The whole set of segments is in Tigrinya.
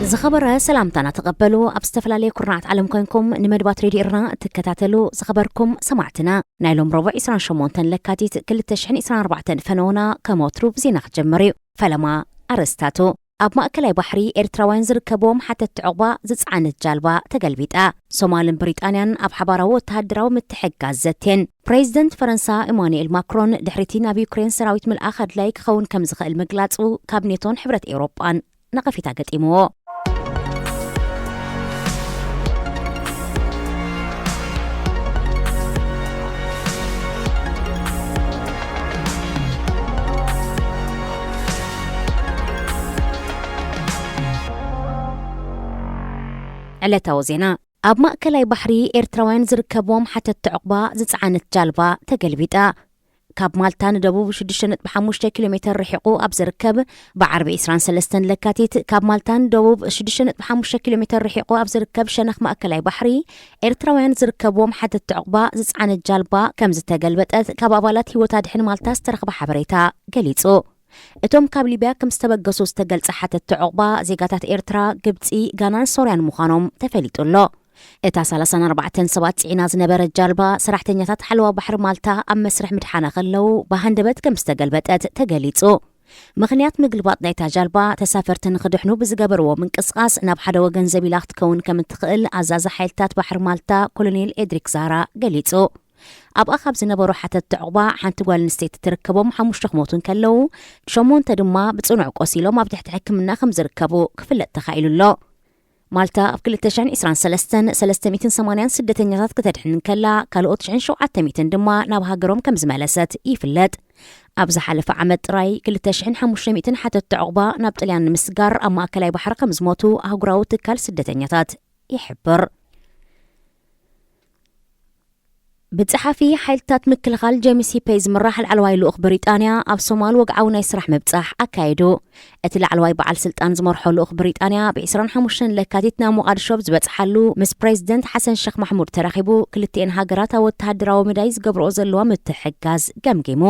ዝኸበረ ሰላምታና ተቐበሉ። ኣብ ዝተፈላለየ ኩርናዓት ዓለም ኮንኩም ንመድባት ሬድዮ ኤርና እትከታተሉ ዝኸበርኩም ሰማዕትና፣ ናይ ሎም ረቡዕ ዕስራን ሸሞንተን ለካቲት ክልተ ሽሕን ዕስራን ኣርባዕተን ፈነውና ከም ወትሩ ብዜና ክጀምር እዩ። ፈለማ ኣርእስታቱ። ኣብ ማእከላይ ባሕሪ ኤርትራውያን ዝርከብዎም ሓተትቲ ዑቕባ ዝጸዓነት ጃልባ ተገልቢጣ። ሶማልን ብሪጣንያን ኣብ ሓባራዊ ወተሃደራዊ ምትሕግጋዝ ዘትየን። ፕሬዚደንት ፈረንሳ ኢማኑኤል ማክሮን ድሕሪቲ ናብ ዩክሬን ሰራዊት ምልኣኽ ኣድላይ ክኸውን ከም ዝኽእል ምግላጹ ካብ ኔቶን ሕብረት ኤውሮጳን ነቐፌታ ገጢምዎ። ዕለታዊ ዜና። ኣብ ማእከላይ ባሕሪ ኤርትራውያን ዝርከብዎም ሓተትቲ ዑቕባ ዝጸዓነት ጃልባ ተገልቢጣ። ካብ ማልታ ንደቡብ ሽዱሽተ ነጥቢ ሓሙሽተ ኪሎ ሜተር ርሒቑ ኣብ ዝርከብ፣ ብዓርቢ ዕስራን ሰለስተን ለካቲት ካብ ማልታ ንደቡብ ሽዱሽተ ነጥቢ ሓሙሽተ ኪሎ ሜተር ርሒቑ ኣብ ዝርከብ ሸነኽ ማእከላይ ባሕሪ፣ ኤርትራውያን ዝርከብዎም ሓተትቲ ዑቕባ ዝጸዓነት ጃልባ ከም ዝተገልበጠት ካብ ኣባላት ህይወት ኣድሕን ማልታ ዝተረኽበ ሓበሬታ ገሊጹ። እቶም ካብ ሊብያ ከም ዝተበገሱ ዝተገልጸ ሓተትቲ ዑቕባ፣ ዜጋታት ኤርትራ፣ ግብጺ፣ ጋናን ሶርያን ምዃኖም ተፈሊጡ ኣሎ። እታ ሰላሳን ኣርባዕተን ሰባት ጽዒና ዝነበረት ጃልባ፣ ሰራሕተኛታት ሓለዋ ባሕሪ ማልታ ኣብ መስርሕ ምድሓና ከለዉ ብሃንደበት ከም ዝተገልበጠት ተገሊጹ። ምኽንያት ምግልባጥ ናይታ ጃልባ፣ ተሳፈርቲ ንኽድሕኑ ብዝገበርዎ ምንቅስቓስ ናብ ሓደ ወገን ዘቢላ ክትከውን ከም እትኽእል ኣዛዚ ሓይልታት ባሕሪ ማልታ ኮሎኔል ኤድሪክ ዛራ ገሊጹ። ኣብኣ ካብ ዝነበሩ ሓተትቲ ዑቕባ ሓንቲ ጓል ኣንስተይቲ ትርከቦም፣ ሓሙሽተ ክሞቱ እንከለዉ፣ ሸሞንተ ድማ ብጽኑዕ ቆሲሎም ኣብ ትሕቲ ሕክምና ከም ዝርከቡ ክፍለጥ ተኻኢሉ ኣሎ። ማልታ ኣብ ክልተ ሽሕን ዕስራን ሰለስተን ሰለስተ ሚእትን ሰማንያን ስደተኛታት ክተድሕን እንከላ፣ ካልኦት ሽሕን ሸውዓተ ሚእትን ድማ ናብ ሃገሮም ከም ዝመለሰት ይፍለጥ። ኣብ ዝሓለፈ ዓመት ጥራይ ክልተ ሽሕን ሓሙሽተ ሚእትን ሓተትቲ ዑቕባ ናብ ጥልያን ንምስጋር ኣብ ማእከላይ ባሕሪ ከም ዝሞቱ ኣህጉራዊ ትካል ስደተኛታት ይሕብር። ብጸሓፊ ሓይልታት ምክልኻል ጄምስ ሂፐይ ዝምራሕ ላዕለዋይ ልኡኽ ብሪጣንያ ኣብ ሶማል ወግዓዊ ናይ ስራሕ ምብጻሕ ኣካይዱ። እቲ ላዕለዋይ በዓል ስልጣን ዝመርሖ ልኡኽ ብሪጣንያ ብ ዕስራን ሓሙሽተን ለካቲት ናብ ሞቓድሾ ኣብ ዝበጽሓሉ፣ ምስ ፕሬዚደንት ሓሰን ሸኽ ማሕሙድ ተራኺቡ፣ ክልቲኤን ሃገራት ኣብ ወተሃደራዊ መዳይ ዝገብርኦ ዘለዋ ምትሕግጋዝ ገምጊሙ።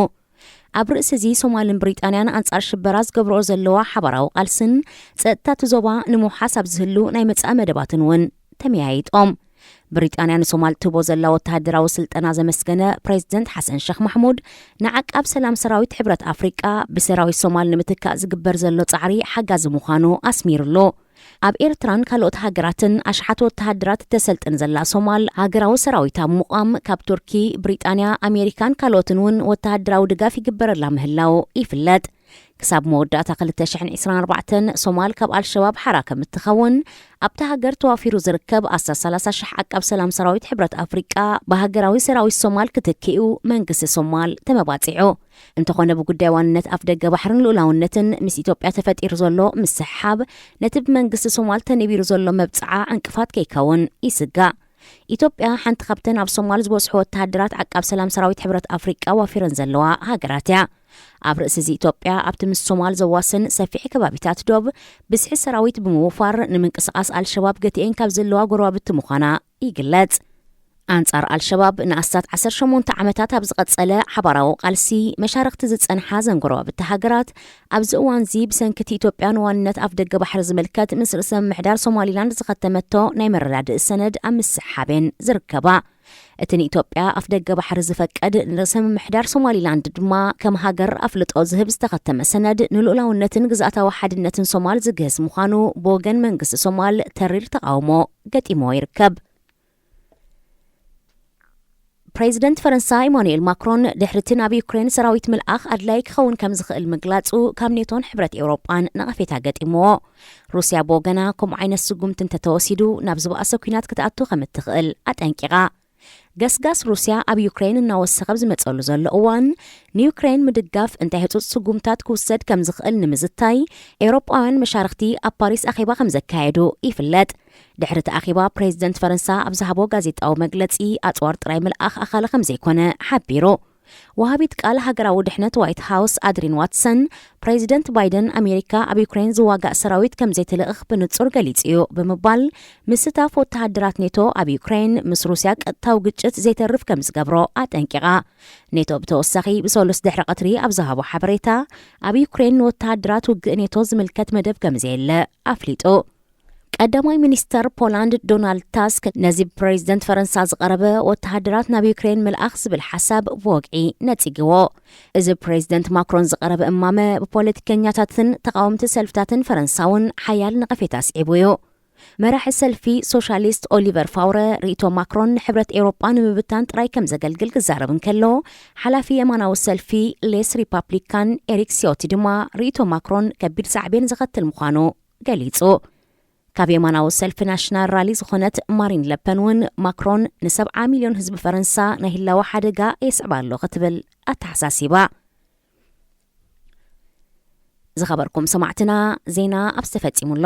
ኣብ ርእሲ እዚ፣ ሶማልን ብሪጣንያን ኣንጻር ሽበራ ዝገብርኦ ዘለዋ ሓባራዊ ቃልስን ጸጥታ እቲ ዞባ ንምውሓስ ኣብ ዝህሉ ናይ መጻኢ መደባትን እውን ተመያይጦም። ብሪጣንያ ንሶማል ትህቦ ዘላ ወተሃደራዊ ስልጠና ዘመስገነ ፕሬዚደንት ሓሰን ሸኽ ማሕሙድ፣ ንዓቃብ ሰላም ሰራዊት ሕብረት ኣፍሪቃ ብሰራዊት ሶማል ንምትካእ ዝግበር ዘሎ ጻዕሪ ሓጋዚ ምዃኑ ኣስሚሩሉ። ኣብ ኤርትራን ካልኦት ሃገራትን ኣሽሓት ወተሃደራት እተሰልጥን ዘላ ሶማል፣ ሃገራዊ ሰራዊት ኣብ ምቋም ካብ ቱርኪ፣ ብሪጣንያ፣ ኣሜሪካን ካልኦትን እውን ወተሃደራዊ ድጋፍ ይግበረላ ምህላው ይፍለጥ። ክሳብ መወዳእታ ክልተ ሽሕን ዕስራን ኣርባዕተን ሶማል ካብ ኣልሸባብ ሓራ ከም እትኸውን፣ ኣብታ ሃገር ተዋፊሩ ዝርከብ ኣስታት ሰላሳ ሽሕ ዓቃብ ሰላም ሰራዊት ሕብረት ኣፍሪቃ ብሃገራዊ ሰራዊት ሶማል ክትክእ'ዩ መንግስቲ ሶማል ተመባጺዑ። እንተኾነ፣ ብጉዳይ ዋንነት ኣፍደገ ባሕርን ልኡላውነትን ምስ ኢትዮጵያ ተፈጢሩ ዘሎ ምስሕሓብ፣ ነቲ ብመንግስቲ ሶማል ተነቢሩ ዘሎ መብጽዓ ዕንቅፋት ከይከውን ይስጋእ። ኢትዮጵያ ሓንቲ ካብተን ኣብ ሶማል ዝበዝሑ ወተሃደራት ዓቃብ ሰላም ሰራዊት ሕብረት ኣፍሪቃ ዋፊረን ዘለዋ ሃገራት እያ። ኣብ ርእሲ እዚ፣ ኢትዮጵያ ኣብቲ ምስ ሶማል ዘዋስን ሰፊሕ ከባቢታት ዶብ ብዝሒ ሰራዊት ብምውፋር፣ ንምንቅስቓስ ኣልሸባብ ገቲኤን ካብ ዘለዋ ጎረባብቲ ምዃና ይግለጽ። ኣንጻር ኣልሸባብ ንኣስታት ዓሰርተ ሸሞንተ ዓመታት ኣብ ዝቐጸለ ሓባራዊ ቃልሲ፣ መሻርኽቲ ዝጸንሓ ዘን ጎረባብቲ ሃገራት፣ ኣብዚ እዋንዚ ብሰንኪ እቲ ኢትዮጵያ ንዋንነት ኣፍደገ ባሕሪ ዝምልከት ምስ ርእሰ ምምሕዳር ሶማሊላንድ ዝኸተመቶ ናይ መረዳድኢ ሰነድ ኣብ ምስሓብ እየን ዝርከባ። እቲ ንኢትዮጵያ ኣፍደገ ባሕሪ ዝፈቅድ፣ ንርእሰ ምምሕዳር ሶማሊላንድ ድማ ከም ሃገር ኣፍልጦ ዝህብ ዝተኸተመ ሰነድ፣ ንልኡላውነትን ግዝኣታዊ ሓድነትን ሶማል ዝግህስ ምዃኑ ብወገን መንግስቲ ሶማል ተሪር ተቓውሞ ገጢምዎ ይርከብ። ፕሬዚደንት ፈረንሳ ኢማኑኤል ማክሮን፣ ድሕሪቲ ናብ ዩክሬን ሰራዊት ምልኣኽ ኣድላዪ ክኸውን ከም ዝኽእል ምግላጹ፣ ካብ ኔቶን ሕብረት ኤውሮጳን ነቐፌታ ገጢምዎ። ሩስያ ብወገና፣ ከምኡ ዓይነት ስጉምቲ እንተተወሲዱ፣ ናብ ዝበኣሰ ኲናት ክትኣቱ ከም እትኽእል ኣጠንቂቓ። ገስጋስ ሩስያ ኣብ ዩክሬን እናወሰኸ ኣብ ዝመጸሉ ዘሎ እዋን፣ ንዩክሬን ምድጋፍ እንታይ ህጹጽ ስጉምታት ክውሰድ ከም ዝኽእል ንምዝታይ፣ ኤውሮጳውያን መሻርኽቲ ኣብ ፓሪስ ኣኼባ ከም ዘካየዱ ይፍለጥ። ድሕሪ እቲ ኣኼባ፣ ፕሬዚደንት ፈረንሳ ኣብ ዝሃቦ ጋዜጣዊ መግለጺ፣ ኣጽዋር ጥራይ ምልኣኽ ኣኻሊ ከም ዘይኮነ ሓቢሩ። ወሃቢት ቃል ሃገራዊ ድሕነት ዋይት ሃውስ ኣድሪን ዋትሰን፣ ፕሬዚደንት ባይደን፣ ኣሜሪካ ኣብ ዩክሬን ዝዋጋእ ሰራዊት ከም ዘይትልእኽ ብንጹር ገሊጹ እዩ ብምባል፣ ምስታፍ ወተሃደራት ኔቶ ኣብ ዩክሬን ምስ ሩስያ ቀጥታዊ ግጭት ዘይተርፍ ከም ዝገብሮ ኣጠንቂቓ። ኔቶ ብተወሳኺ ብሰሉስ ድሕሪ ቀትሪ ኣብ ዝሃቦ ሓበሬታ፣ ኣብ ዩክሬን ንወተሃደራት ውግእ ኔቶ ዝምልከት መደብ ከም ዘየለ ኣፍሊጡ። ቀዳማይ ሚኒስተር ፖላንድ ዶናልድ ታስክ ነዚ ብፕሬዚደንት ፈረንሳ ዝቐረበ ወተሃደራት ናብ ዩክሬን ምልኣኽ ዝብል ሓሳብ ብወግዒ ነጺግዎ። እዚ ፕሬዚደንት ማክሮን ዝቐረበ እማመ ብፖለቲከኛታትን ተቓወምቲ ሰልፍታትን ፈረንሳ እውን ሓያል ነቐፌታ ኣስዒቡ እዩ። መራሒ ሰልፊ ሶሻሊስት ኦሊቨር ፋውረ ርእይቶ ማክሮን ንሕብረት ኤውሮጳ ንምብታን ጥራይ ከም ዘገልግል ክዛረብ እንከሎ፣ ሓላፊ የማናዊ ሰልፊ ሌስ ሪፓብሊካን ኤሪክ ሲዮቲ ድማ ርእይቶ ማክሮን ከቢድ ሳዕቤን ዘኸትል ምዃኑ ገሊጹ። ካብ የማናዊ ሰልፊ ናሽናል ራሊ ዝኾነት ማሪን ለፐን እውን ማክሮን ንሰብዓ ሚልዮን ህዝቢ ፈረንሳ ናይ ህላወ ሓደጋ የስዕብ ኣሎ ክትብል ኣተሓሳሲባ። ዝኸበርኩም ሰማዕትና፣ ዜና ኣብ ዝተፈጺሙ ኣሎ።